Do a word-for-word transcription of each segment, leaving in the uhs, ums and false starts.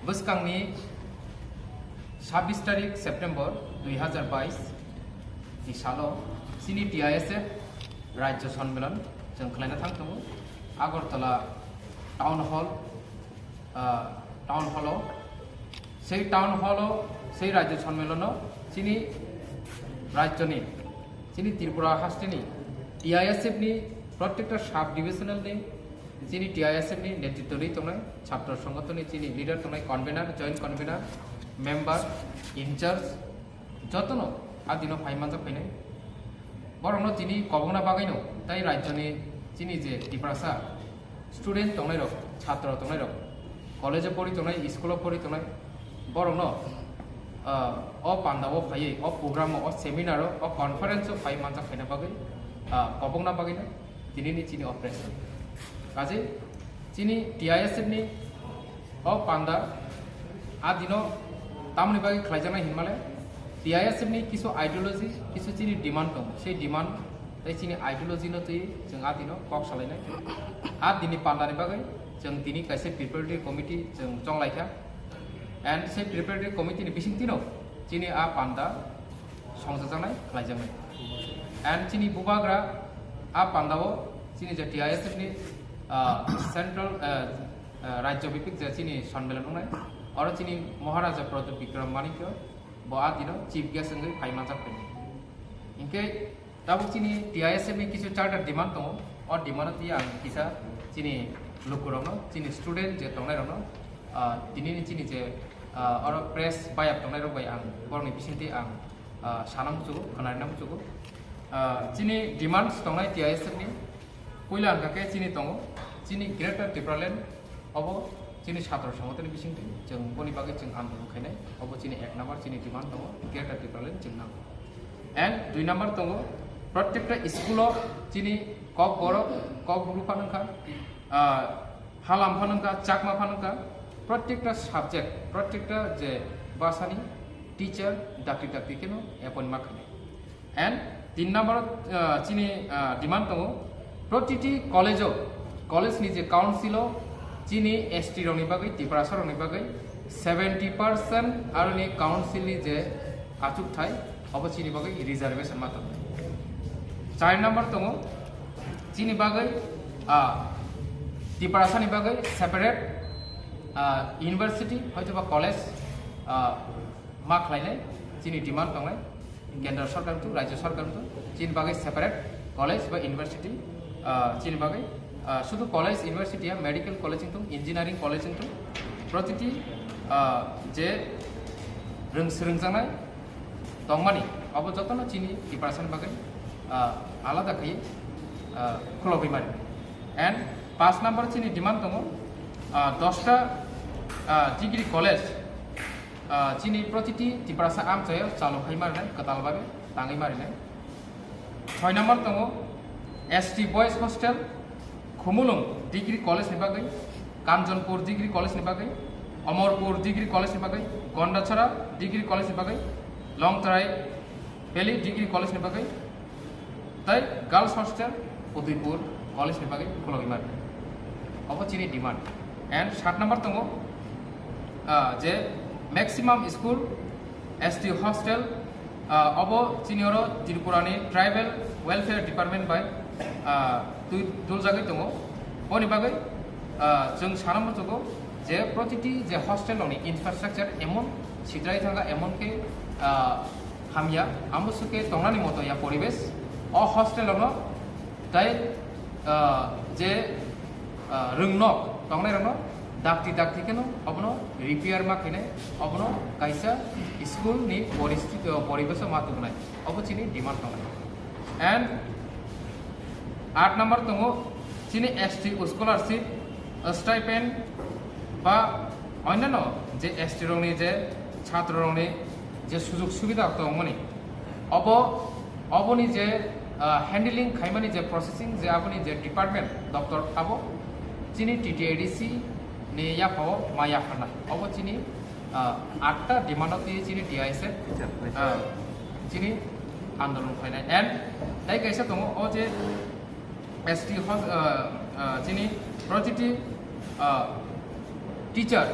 Bwskangni sabbish tarik September dui hazar bais ni salo chini T I S F Rajya Sonmilan chwng khlaina thang tongo Agartala Town Hall, ah, Town Hall o. Sei Town Hall o, sei Rajya Sonmilan o chini rajyoni, chini Tripura hasteni T I S F ni protekta sub divisional ni chini T I S F ni netritwrwi tongnai, chhatro songotoni chini leader tongnai, convener, joint convener, member, in charge, jotono a dino phai manjak phainai. Borokno tini kobongna bagwino tai rajyoni chini je Tiprasa student tongnairok, chhatro tongnairok, college o pori tongnai, school o pori tongnai, borokno, ah, o panda o phaiwi, o program o, o seminar o, o conference o phai manjak phaina bagwi, ah, kobongna bagwino tinini chini o press meet. Kaje chini T I S F ni o panda a dino tamoni bagwi khlaijaknai hinmale T I S F ni kisu ideology, kisu chini demand tongo. Sei demand tei chini ideology no twi chwng a dino kok salainai. A dini pandani bagwi chwng tini kaisa preparatory committee chwng chonglaikha. And sei preparatory committee ni bisingtwino chini a panda songchajaknai, khlaijaknai. And chini bubagra a pandao chini je T I S F ni, ah, central, ah, ah, rajyo bipik je chini sonmilan wngnai, oro chini Maharaja Pradyut Bikram Manikya bo a dino chief guest wngwi phai manjak phai. Hinkhe tabuk chini T I S F ni kisu charter demand tongo, o demand o twi ang kisa chini lukurokno, chini student je tongnairokno, ah, tinini chini je, ah, oro press bayap tongnairok bai ang borokni bisingtwi ang, ah, sana muchugo, khwnarina muchugo. Ah, chini demands tongnai T I S F ni, puila hwnkha khe chini tongo, chini Greater Tipraland obo chini chhatro songotoni bisingtwi chwng boni bagwi chwng andolon khainai, obo chini ek number chini demand tongo, Greater Tipraland chwng nango. And dui number tongo, protekta school o chini kok borok, kok bru phano wngkha, ah, halam phano wngkha, chakma phano wngkha, protekta subject, protekta je bhasani teacher dakti dakti kheno appoint ma khainai. And tin number, ah, chini, ah, demand tongo, protiti college o, college ni je council o chini S T rokni bagwi, Tiprasa rokni bagwi seventy percent aroni council ni je achukthai, obo chini bagwi reservation ma tongo. Char number tongo, chini bagwi, ah, Tiprasa ni bagwi separate, ah, university hoitoba college, ah, ma khlainai chini demand tongnai kendra sarkar tu, rajya sarkar tu, chini bagwi separate college ba university, ah, chini bagwi, ah, sudu college, university ya, medical college wngthung, engineering college wngthung, protiti, ah, je rwng swrwngjaknai tongmani, abo jotono chini Tiprasa ni bagwi, ah, alada khe, ah, khulogwi mani. And paanch number chini demand tongo, ah, dosta, ah, degree college, ah, chini protiti Tiprasa amchaio chalu khai marinai, kwtal babe tangwi marinai. Soi number tongo S T boys hostel, Khumulwng degree college ni bagwi, Kanchanpur degree college ni bagwi, Amarpur degree college ni bagwi, Gandachara degree college ni bagwi, Longtrai Valley degree college ni bagwi, tai girls hostel Udaipur college ni bagwi khulogwi mani. Obo chini demand. And sat number tongo, ah, je maximum school S T hostel, ah, obo chini oro Tripura ni Tribal Welfare Department bai, ah, twi duljagwi tongo. Boni bagwi, ah, chwng sana muchugo je protiti je hostel rokni infrastructure emon sidrai thanga, emon khe, ah, hamya, amo sukhe tongnani moto ya poribesh, o hostel rokno tai, ah, je, ah, rwngnok tongnai rokno dakti dakti kheno obono repair ma khainai, obono kaisa school ni poristiti, ah, poribesh o ma tubunai, obo chini demand tongnai. And aat number tongo chini S T scholarship, stipend ba onyanno je S T rokni je chhatro rokni je sujog subida tongmani, obo, oboni je, ah, handling khaimani je processing je aboni je department doptor abo chini T T A D C ni yaphao ma yapharna, obo chini, ah, atta demand o twi chini T I S F, ah, chini andolon khlainai. And tai kaisa tongo, o je S T hos-, ah, ah, chini protiti, ah, teacher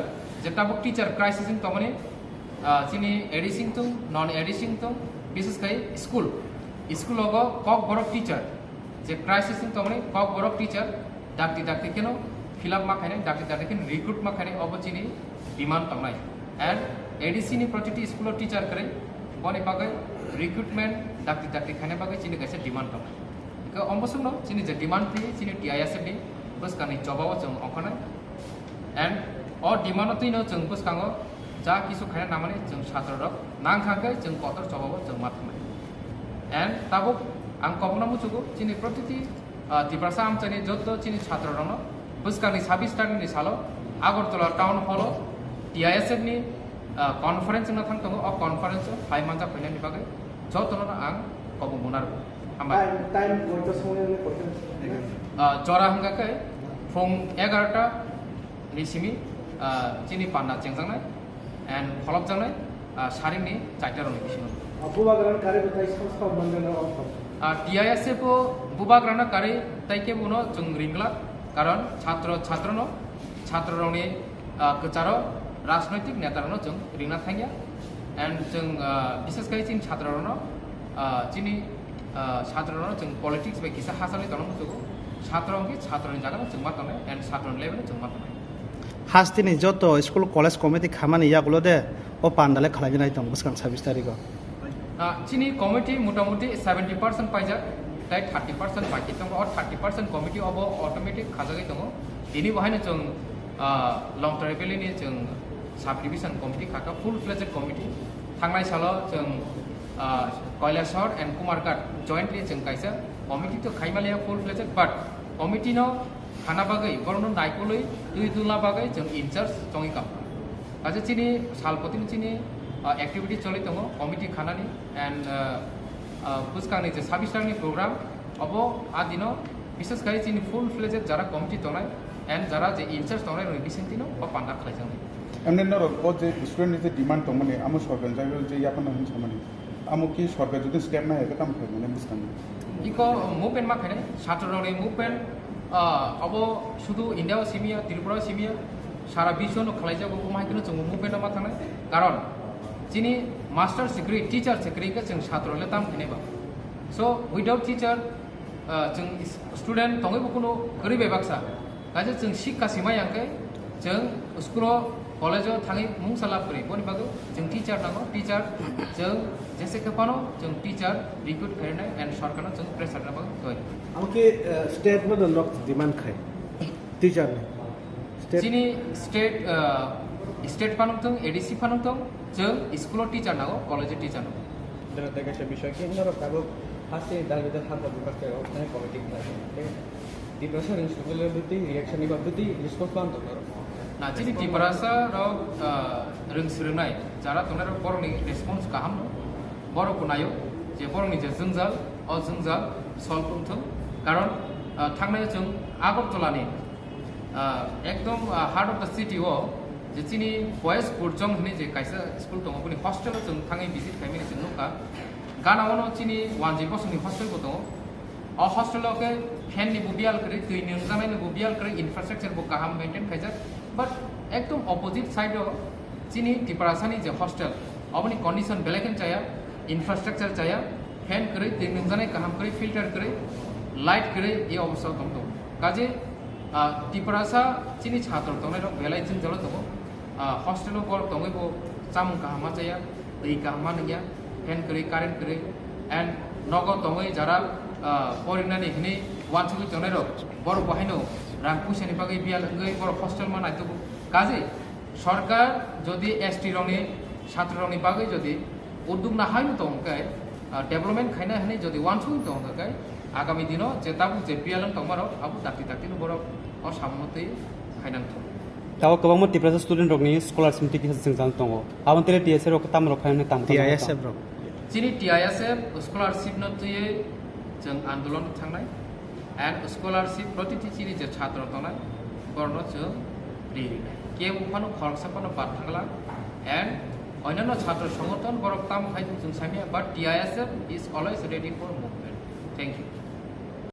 Je tabuk teacher crisis wng tongmani, ah, chini A D C wng tong, non A D C wng tong, bises khai school, school ogo kok borok teacher je crisis wng tongmani, kok borok teacher dakti dakti kheno fill up ma khainai, dakti dakti kheno recruit ma khainai, obo chini demand tongnai. And A D C ni protiti school o teacher kwrwi, boni bagwi recruitment dakti dakti khaina bagwi chini kaisa demand tongnai. Hwnkhe omo swkno chini je demand phiywi chini T I S F ni bwskangni jobao chwng ongkhornai. And o demand-o twino chwng bwskango ja kisu khaina namani chwng chhatro rok nang kha khe chwng kotor chobao chwng ma thangnai. And tabuk ang kobokno muchugo chini protiti, ah, Tiprasa amchaini joto chini chhatro rokno bwskangni sabis tarik ni salo Agartala town hall o T I S F ni, ah, conference wngna thang tongo. O conference o phai manjak phainani bagwi jotono ang kobok mwnargo. Hambai. Time, time koita somoy hwnle koita? Ah, jora hwnkha khe phung egarota ni simi, ah, chini panda chengjaknai and pholopjaknai, ah, saringni chaita rokni bisingo. Ah, bubagrano karwi bo tai sam sam manjana o. Ah, T I S F o bubagrano karwi tai khe bono chwng ringla, karon chhatro chhatrono, chhatro rokni, ah, kwcharo rajnoitik neta rokno chwng ringna thangya. And chwng, ah, bises khai chini chhatro rokno, ah, chini, ah, chhatro rokno chwng politics bai kisa hachali tongna muchugo. Chhatro hwnkhe chhatro ni jaga no chwng ma tongnai and chhatro ni level no chwng ma tongnai. Hasteni joto school college committee khamani yagulo de o pandale khlainai tong bwskang sabis tariko. Ah, chini committee motamuti seventy percent paijak, tai thirty percent baki tongo. O thirty percent committee obo automatic khajagwi tongo. Tini bo haino chwng, ah, Longtrai Valley ni chwng subdivision committee khaka, full fledged committee. Thangnai salo chwng, ah, Kailashahar and Kumarghat jointly chwng kaisa committee to khaimaliya full fledged, but committee no khana bagwi, borokno naikolwi twi dulna bagwi chwng in charge chongwi kamo. Kaisa chini salpotini chini, ah, activity choli tongo, committee khanani and, ah, ah, bwskangni je sabis tarikni program, obo a dino bises khai chini full fledged jara committee tongnai and jara je in charge tongnai rokni bisingtwino o panda khlaijaknai. Emni norok o je student ni je demand tongmani, amo sorkar jagao je yaphano hwn samani. Amo ki sorkar jodi step nai, ekhe tamo khaimani bwskango? Iko movement ma khainai, chhatro rokni movement, ah, abo sudu India o simiya, Tripura o simiya, sara biswo no khlaijago, omo hai kheno chwng movement o ma thangnai. Karon chini master se kwrwi, teacher se kwrwi khe chwng chhatro le tam khainai ba. So without teacher, ah, chwng is-, student tongwi bo kunu kwrwi bai baksa. Kaisa chwng sikha sima yang khe, chwng school o, college o thangwi mungsa lab kwrwi. Boni bagwi chwng teacher nango, teacher chwng jese khe phano chwng teacher recruit khainai and sorkar no chwng pressure na bagwi twi. Amo khe, eh, state no nok demand khai teacher ni. State. Chini state, eh, state phano thung, A D C phano thung, chwng school o teacher nango, college o teacher nango. Dara dega se bishoy ki norok tabuk haste dal bidal hamko bibak tei okhane committee khlai. Tiprasa rwng swrwngmani bwtwi reaction ni ba bwtwi response ma wng tong norok? Na, chini Tiprasa rok, ah, rwng swrwngnai jara tongnai rok borokni response kaham no. Borok bo naio je borokni je jwngjal, o jwngjal solve wng thung. Karon, ah, thangnai chwng Agartala ni, ah, ekdom, ah, heart of the city o je chini Boys Burjong hwnwi je kaisa school tongo, boni hostel o chwng thangwi visit khaimani chwng nukha. Gana ono chini wanjwi bosongni hostel bo tongo. O hostel o khe fan ni bo biyal kwrwi, twi nungjaknai ni bo biyal kwrwi, infrastructure bo kaham maintain khaijak. But ekdom opposite side o chini Tiprasa ni je hostel, oboni condition belai khe chaya, infrastructure chaya, fan kwrwi, twi nungjaknai kaham kwrwi, filter kwrwi, light kwrwi, e obostha o tong tongo. Kaje, ah, Tiprasa chini chhatro tongnai rok belai jwngjalo tongo. Ah, hostel o borok tongwi bo chamung kaham ma chaya, twi kaham ma nungya, fan kwrwi, current kwrwi, and nogo tongwi jara, ah, porinani hwnwi uansugwi tongnai rok, borok bo haino rang puisa ni bagwi biyal wngwi borok hostel ma naitugo. Kaje sorkar jodi S T rokni, chhatro rokni bagwi jodi uddog na haino tong khe, ah, development khaina hwnwi jodi uansugwi tong khe, agami dino je tabuk je biyal wng tongma rok abo dakti dakti no borok o samung twi khainang thung. Tabuk kwbangma Tiprasa student rokni scholarship twi kisa jwngjal tongo. Aboni tele T S F rok tamo rok khainani tamo T I S F rok. Chini T I S F scholarship no twiwi chwng andolon thangnai. And scholarship protiti chini je chhatro tongnai, borokno chwng ri rinai. Kebo phano khoroksa phano bad thangla. And onyanno chhatro songothon borok tamo khai thung chwng saimanya, but T I S F is always ready for movement. Thank you.